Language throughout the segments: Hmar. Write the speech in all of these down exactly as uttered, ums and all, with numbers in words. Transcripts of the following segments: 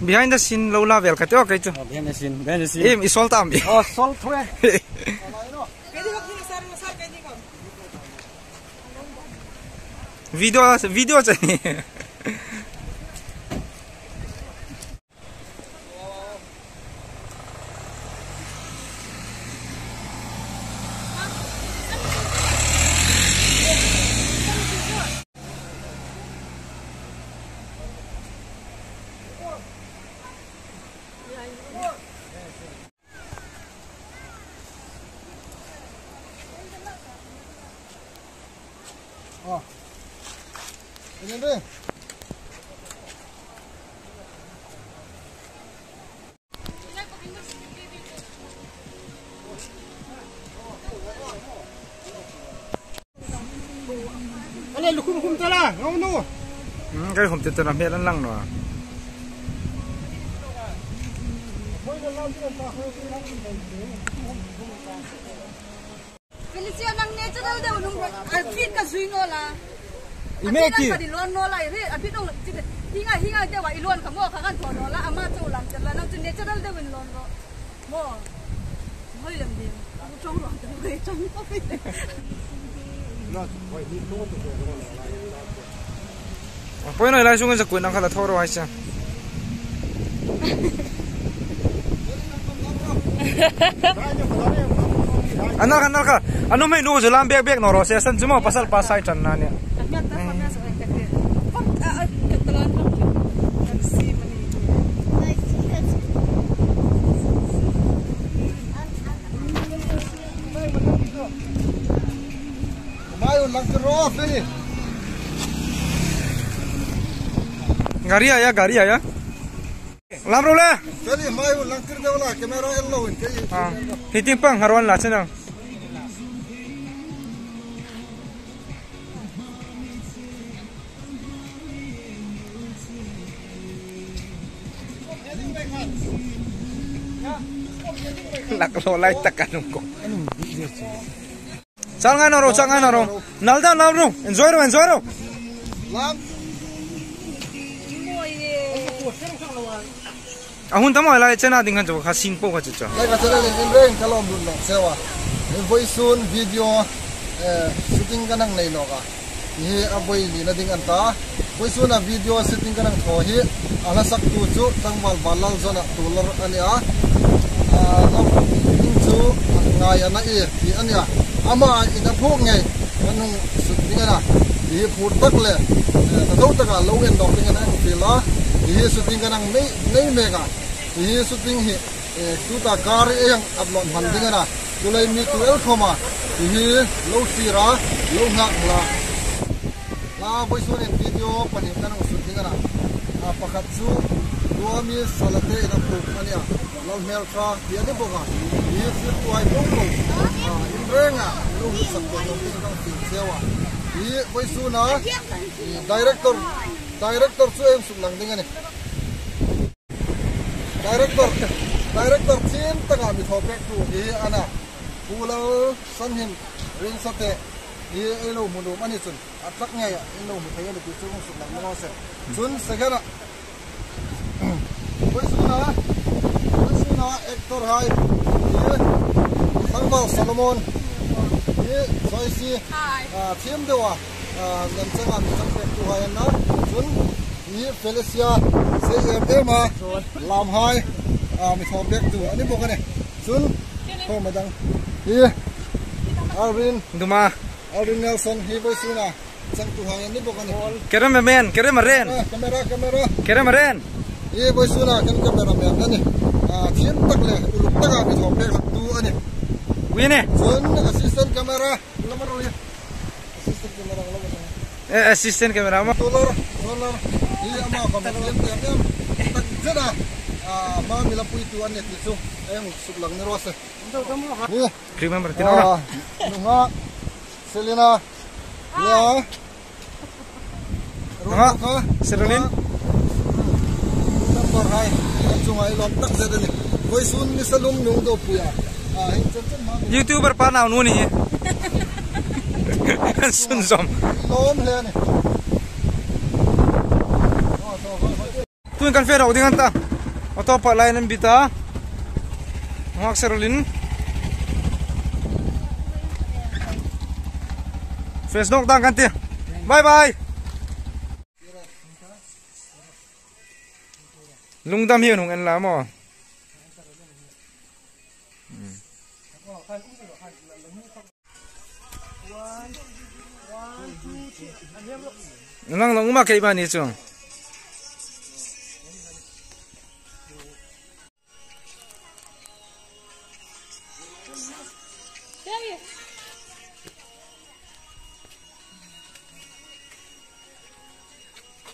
Behind the scene lo la vel ka ti, okay chu. Oh, behind the scene, behind the scene. Em, i sawl tam i. Oh, sawl thue. Video, video che. Ale, lukhum khum ta la, ngau nu. Hmm, kai khum te ta na hmel an lang naw. Felicia, nang natural deu nung, a fit ka zui naw la. I me ki. A fit ka di lawn naw la, i re, a fit nung, hi nga, hi nga deu a i lawn ka maw, ka kan thaw naw la, ama chu lang chen la, nang chu natural deu in lawn ro. Maw. Hoi lem ding. Chong lo, chong lo. A poi naw, i lai sung zakui nang kha la thaw ro hai sa. An nal kha, an nal kha. A nuhmei nu chu lam bek bek naw ro se, san chu maw pasal pa sai tan na ni. Mai un lang tir ro, Feli. Gari aya, gari aya. Lam ro le. Feli, mai un lang tir deu la, camera en lo in ke. Ah, hi ting pang harwan la chenang. Lak lo lai tak kan ko. Chal ngai naw ro, chal ngai naw ro. Nal dan lam ro. Enjoy ro, enjoy ro. Lam. A hun tam a lai chena ding khan chu kha sing po kha chu chu. Lai ka channel in reng ka lawm lun lawm sewa. Vawisun video, eh, shooting kan hang nei nawk a. Hi a vawi lina ding a ni ta. Vawisun a video shooting kan hang thaw hi a hla saktu chu tlangval Vanlalzona Tuolor a ni a. Ah, a hla ding chu ngai a na i ti a ni a. Ama in a phuok ngei kan hung shoot ding a na. Hi phur tak le, eh, ka tho taka lo en dawk ding a na hang fiel a. Hi shooting kan hang nei, nei mek a. Hi shooting hi, eh, tuta kar ei hang upload hman ding a na. Tulai mi tu el khawma hi lo sira, lo nghak la. La vawisun in video pahni kan hung shoot ding a na. A pakhat chu Duami Salate in a phuok a ni a. Lal Hmel Kha ti a ni bawk a. Hi filmtu hai po po. A, in reng a lo hlut sak tawk lo ding kan fiel cheu a. Hi vawisun a, eh, director, director chu ei hung suklang ding a nih. Director, director thiem taka mi thaw pektu hi a na. Pu Lalsanhim Ringsate hi ei lo hmu nuom a ni chun, a tlak ngei a ei lo hmu thei a ni ti chu hung suklang naw se. Chun second a, vawisun a, vawisun a actor hai hi, Tlangval Solomon hi, Joyce hi, a, thiem deu a, a, lem changa mi chang pektu hai an na. Chun hi Felicia, C M M a, lam hai, a, mi thaw pektu a ni bawk a nih. Chun, khawm a dang. Hi, Alvin. Duma. Alvin Nelson hi vawisun a changtu hai an ni bawk a nih. Cameraman, cameraman. Ah, camera, camera. Cameraman. Hi vawisun a kan cameraman a nih. A, thiem tak le, uluk taka mi thaw pek hlaktu a nih. Ui ne. Chun assistant camera. Lamar ro ya. Assistant camera, lamar ro. Eh, assistant camera maw. Tuolor, Tuolor. Hi ama khawm thiem thiem. Tak zet a. A, ama mi lapuitu a ni ti chu ei hung suklang ni raw se. Hi. Remember, ti naw. A, nunghak Selina. Hi. Nia. Nunghak Seralin. Number hai. Chunga ei lawm tak zet a nih. Vawisun ni salum nung do puya. A, hi chen chen ma. YouTuber pa nau nu ni. Sun zom. Lawm hle a nih. Kan fe ro ding an ta. Auto pa lai nan bi ta. Ngak serolin. Face nok dang kan ti. Bye bye. Lungdam hi hung en la maw. Nang nang uma kei ba ni chung.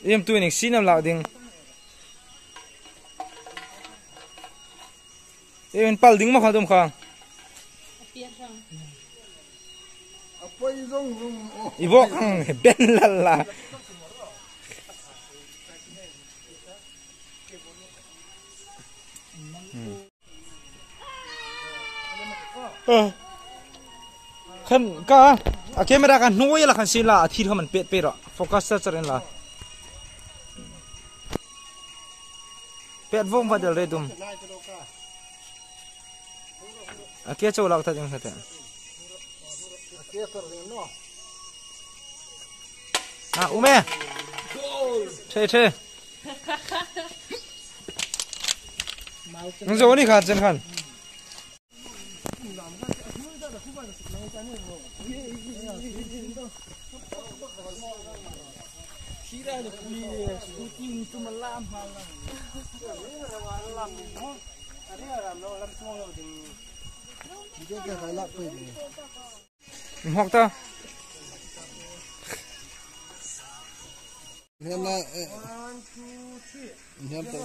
Em tu ning sinam lak ding. Em pal ding ma kha dum kha. I bok ang ben lal la. Khan ka a camera kan hnuoi la khan sin la a thil kha man pet pet ro focus ta charin la. Pet vawng va del re dum. A ke chau lak ta ding kha te. A um e. The the. Nang zo ni khan chen khan. Hmok ta. Hmok ta.